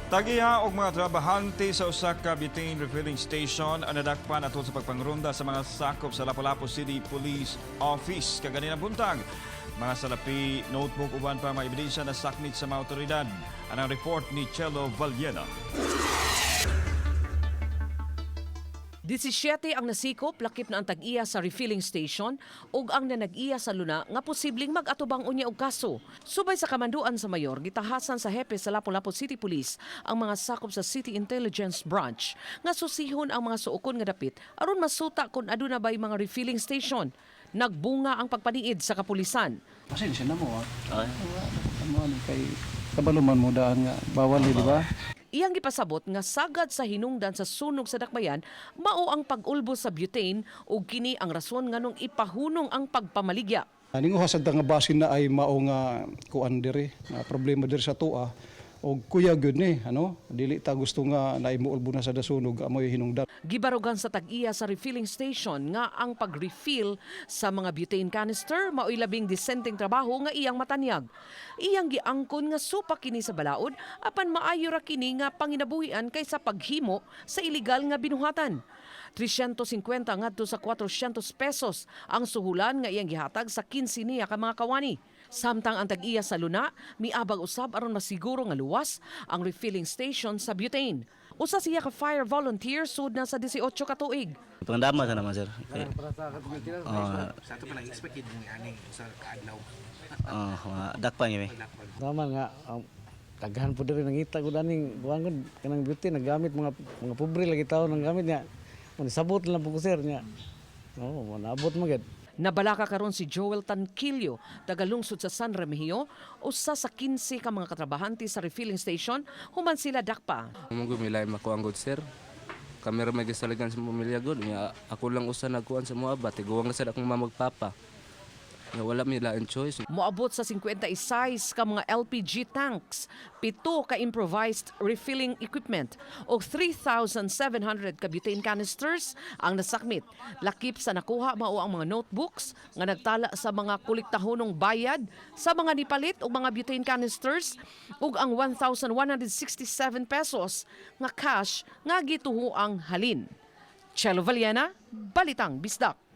Tag-iya og mga trabahante sa usa ka butane refilling station ang nadakpan atol sa pagpangrunda sa mga sakop sa Lapu-Lapu City Police Office kaganinang buntag. Mga salapi, notebook, uban pa mga ebidensya na sakmit sa mga otoridad. Anang report ni Chelo Valiena. 17 ang nasikop, lakip na ang tag-iya sa refilling station ug ang nanag-iya sa luna nga posibleng mag-atubang unya og kaso. Subay sa kamanduan sa mayor, gitahasan sa hepe sa Lapu-Lapu City Police ang mga sakop sa City Intelligence Branch nga susihon ang mga suokon nga dapit aron masuta kung aduna bay mga refilling station. Nagbunga ang pagpaniid sa kapulisan. Pasensya na mo ah. Ano, ano, kay kabaluman mo daan nga bawal eh, di ba? Iyang gipasabot nga sagad sa hinungdan sa sunog sa Dakbayan mao ang pag-ulbo sa butane ug kini ang rason nganong ipahunong ang pagpamaligya. Ninguha sad nga basin na ay mao nga kuan diri, nga problema diri sa tuwa og kuya gyud ni ano, dili ta gusto nga naimuulbo na sa dasunog amoy hinungdan. Gibarugan sa tag-iya sa refilling station nga ang pag-refill sa mga butane canister mao'y labing disenteng trabaho nga iyang matanyag. Iyang giangkon nga supa kini sa balaod apan maayo ra kini nga panginabuhian kaysa paghimo sa iligal nga binuhatan. 350 ngadto sa 400 pesos ang suhulan nga iyang gihatag sa 15 niya ka mga kawani. Samtang ang tag-iya sa luna, miabag usab aron masiguro nga luwas ang refilling station sa butane. Usa siya ka fire volunteer sud na sa 18 ka tuig. Pangdama sa naman, sir. Okay. Sa ato pa nag-expect gid mo ani sa kaadlaw. Oh, mga dakpan yun eh. Tama nga daghan po diri nangita ko daning kuan ko kanang beauty naggamit mga mga pobre lagi tawo nang gamit niya. Sabot lang po ko, sir, niya. Oo, oh, mo gid. Nabalaka karon si Joel Tanquillo, tagalungsod sa San Remigio, usa sa 15 ka mga katrabahante sa refilling station, human sila dakpa. Mo gumilay makuang good, sir. Kami ra may gisaligan sa pamilya gud. Nya ako lang usa nagkuan sa mga ba tiguang na sad akong mama ug papa. Nya wala mi lain choice. Moabot sa 56 ka mga LPG tanks, 7 ka improvised refilling equipment o 3,700 ka butane canisters ang nasakmit. Lakip sa nakuha mao ang mga notebooks nga nagtala sa mga kolektahonong bayad sa mga nipalit og mga butane canisters ug ang 1,167 pesos nga cash nga gituhoang halin. Chelo Valiena, Balitang Bisdak.